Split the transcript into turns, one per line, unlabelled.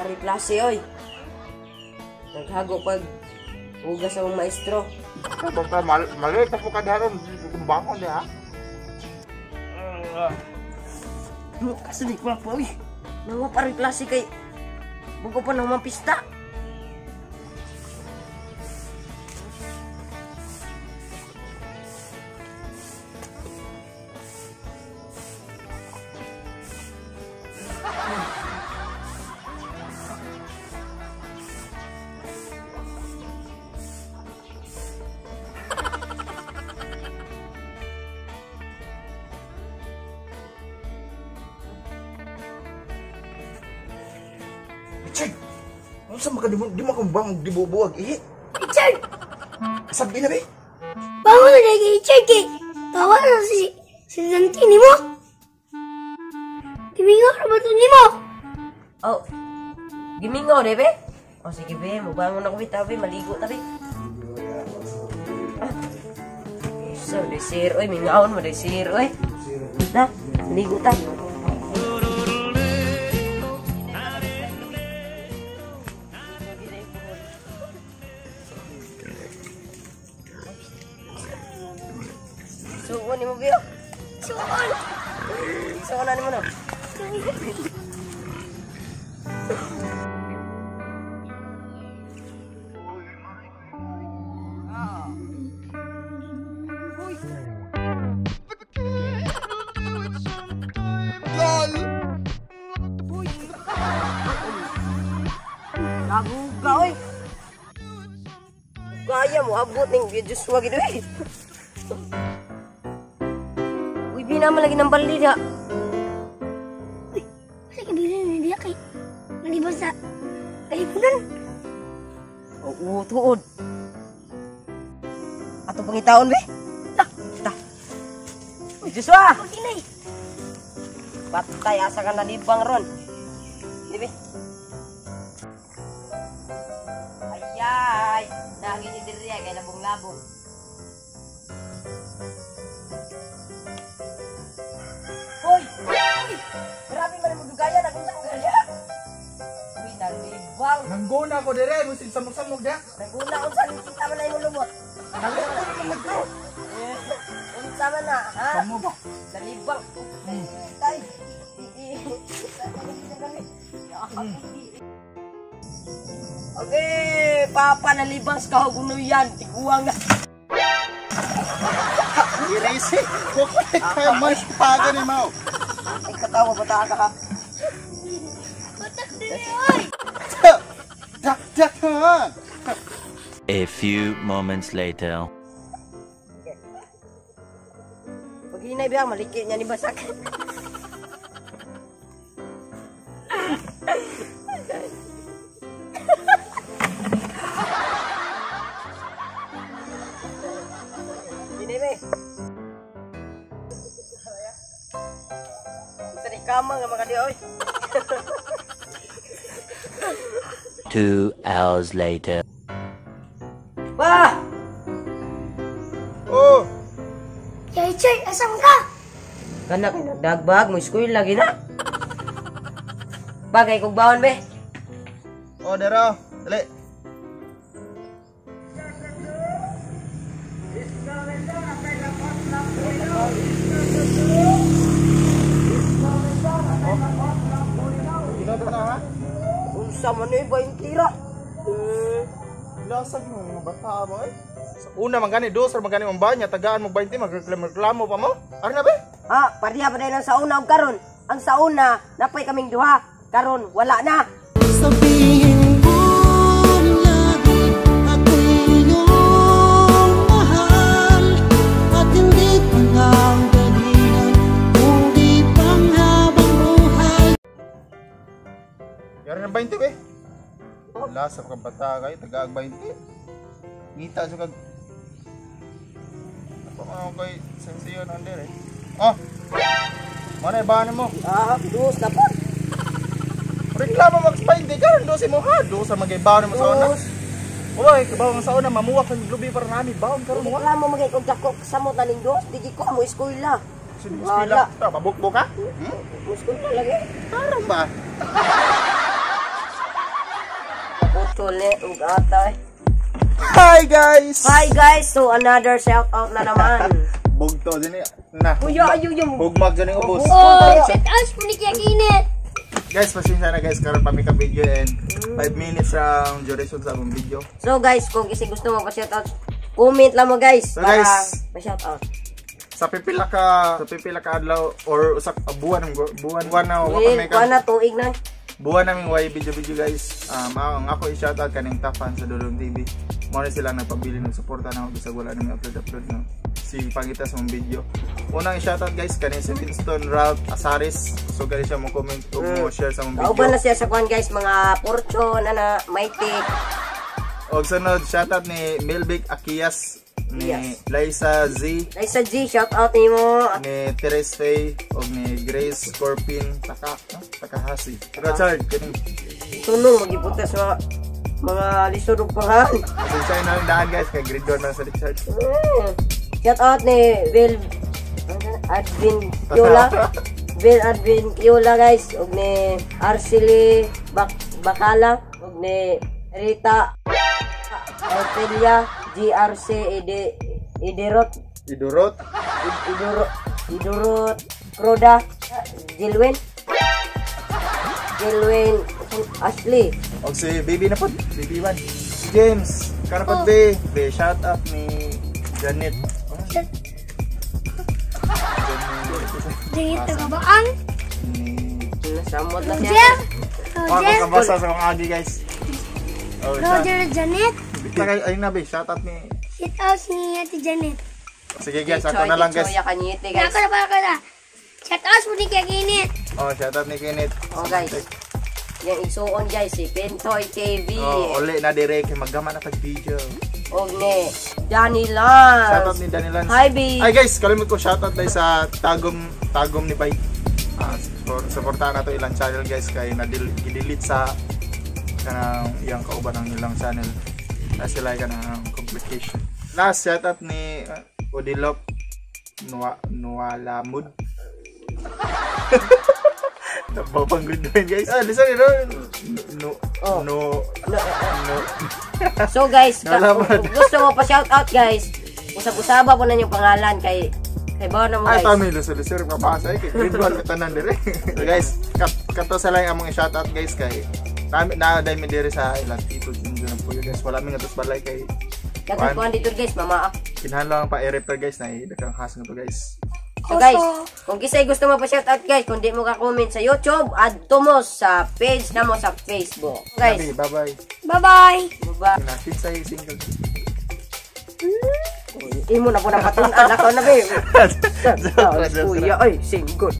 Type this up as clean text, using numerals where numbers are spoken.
Pare klase oy. Naghago pag hugas ang maestro.
Basta mali ta po kadaron kumbakon diha.
Kasi di ko pa oy. Nango pare klase kay bugo pa nang pista.
Richard! Ano sa mga di mo kang bang dibubuwag ihi?
Richard!
Sabi na be?
Bangon na lagi Richard kay tawa na si Dante ni mo. Gimingaw na ba ito ni mo?
Oh, gimingaw na be? Oh sige be, mubangon ako be, tabi, maligo tabi. So, desir, oy, mingaon mo desir, oy. Na, maligo ta. Suon ni mo biyo.
Suon.
Suon na ni mo no.
Lol.
Kaguga oy. Kaya mo abot ning Joshua gid oy. Uy, bina man lagi ng baldi diha.
Uy, asa ka bilin ni diha kay nalibas sa kalipunan.
Oo, tuod. Ato pangitaon be. Ta, ta. Uy, Joshua.
Pagkinay.
Patay asa ka nalibang ron. Di be. Ayay, nagi ni diri kay labong-labong. Hoy! Uy! Grabe man mo dugayan akong tanggal. Uy, nalibang.
Nangguna ko dire, mo samog-samog diha.
Nangguna unsa ni kita man ay lumot.
Nalibang man magro.
Unsa man na, ha?
Kamo ba?
Nalibang. Tay. Okay, papa nalibang sa kahugunoyan, tiguang na.
Irisi, kukulit kayo, mas paga ni Mau.
Ay, katawa ba ka ha?
Batak din oy.
Dak dak ha.
A few moments later.
Paghinay biya, malikit niya ni Basak. Hinay be. Sa ni kamang nga mga di oy.
2 hours later.
Wah!
Oh!
Ya Richard, asam ka?
Kana kay nagdagbag mo school lagi na. Bagay kog bawon be.
Oh, dero. Dali. Ginado na ha?
Unsa man ni ba yung tira?
Lasag mo mga bata mo eh. Sa una man gani dos or man gani man banya tagaan mo 20 magreklamo pa mo. Ari na be?
Ah, pareha pa lang sa una og karon. Ang sa una napay kaming duha, karon wala na.
Sabihin mo lagi ako'y iyong mahal at hindi panganggalingan kundi panghabang buhay.
Yari ng 20 be. Lasag ka bata kayo tagaag 20. Ngita sa kag ako kay sensiyon under eh. Oh. Mana ibahan mo?
Ah, dos na po.
Reklamo mag 20 karon dos mo ha. Dos sa magibawon mo sa una. Uy, kabaw ang sa una mamuwa kag lubi para nami bawon karon mo.
Reklamo magay kog dako samot na ning dos, di ko mo eskwela.
Eskwela. Ta mabukbok ha?
Mo eskwela lagi.
Karon ba?
Putol ni ug ata eh.
Hi guys!
Hi guys, so another shout out na naman.
Bugto din eh. Na.
Kuya, ayo yung
Bugmag dyan yung ubos.
Oh, shout out po ni Kuya Kinit.
Guys, pasensya na guys, karon pa mi ka video and 5 minutes ang duration sa among video.
So guys, kung kasi gusto mo pa shout out, comment lang mo guys
So,
para
guys,
pa-shout out.
Sa pipila ka adlaw or usa ka buwan ang buwan buwan na wa pa
Well,
may
kuha
ka
na tuig na.
Buwan naming way video video guys. Ang ako i-shout out kaning top fan sa Dodong TV. Mo na sila nagpabili ng suporta na ako bisag wala nami upload upload no. Si pangita sa mong video. Unang i-shout out guys kaning si Winston Ralph Asaris. So gani siya mo comment ug mo share sa mong video.
Kauban na siya sa kuan guys, mga Fortune, ana, Mytic.
Og sunod shout out ni Milvic Akias, ni
Yes.
Liza Z,
Liza G, shout out nimo.
Ni Therese Faye og ni Grace Corpin Taka, no? Takahasi. Richard kaning
Tunong magiputas mga lisod og panghan.
Pasensya na lang daan guys kay grade 1 man sa Richard.
Shout out ni Bill Advin Kiola. Bill Advin Kiola guys ug ni Arcely Bacala ug ni Rita Otelia GRC Ide Idirot.
Idurot.
Iduro Idurot Croda Jilwin Jilwin Ashley.
Og si Baby na pod, Baby One. Si James, karon pod be, be shout out ni Janet. Oh,
Shout
Janet.
Janet Tagabaang.
Ni
Nasamot na siya.
Roger.
Oh,
Roger.
ako kabasa sa mga agi guys. Oh, shout.
Roger Janet.
Ayun na be, shout out ni
Shout out ni Ate Janet.
Sige guys, ako na lang guys.
Choy Kanyete guys.
Ako na pa ako na. Shout out po ni Kuya Kinit.
Oh, shout out ni Kenneth.
Oh guys. Yang isuon guys si Pintoy TV.
Oh, uli na dire kay maggama na tag video.
Og ni Danny Lance.
Shout out ni Danny Lance.
Hi, B.
Ay guys, kalimot ko shout out dahil sa Tagum Tagum ni Bay. Ah, supportahan nato ilang channel guys kay na delete sa kanang iyang kauban ng ilang channel. Na sila kanang complication. Last shout out ni Odilop Nuwa Nualamud. Napapang good doing guys. Ah, listen, no, no,
Oh.
no,
No,
no.
So guys,
Nalaman.
kung gusto mo pa shout out guys, usab-usaba po na yung pangalan kay bawa na mo
Ay,
guys.
tama yung lusur-lusur mabasa eh. Kay grade 1 katanan dire. So guys, kato sa lang among i-shout out guys kay nami na dahil mi dire sa ilang tito Junjun ng puyo guys. Wala mi nga tos balay kay
Daghang kuan dito guys, mama.
Kinahanglan pa i-repair guys na daghang hasang to guys.
So guys, kung kisay gusto mo pa shout out guys, kung di mo ka comment sa YouTube, add to mo sa page na mo sa Facebook. Guys,
Bye bye.
Bye-bye.
bye.
Kinakin sa single.
Imo na po na patun-an ako na be.
Joke lang, joke lang.
Kuya, ay, single.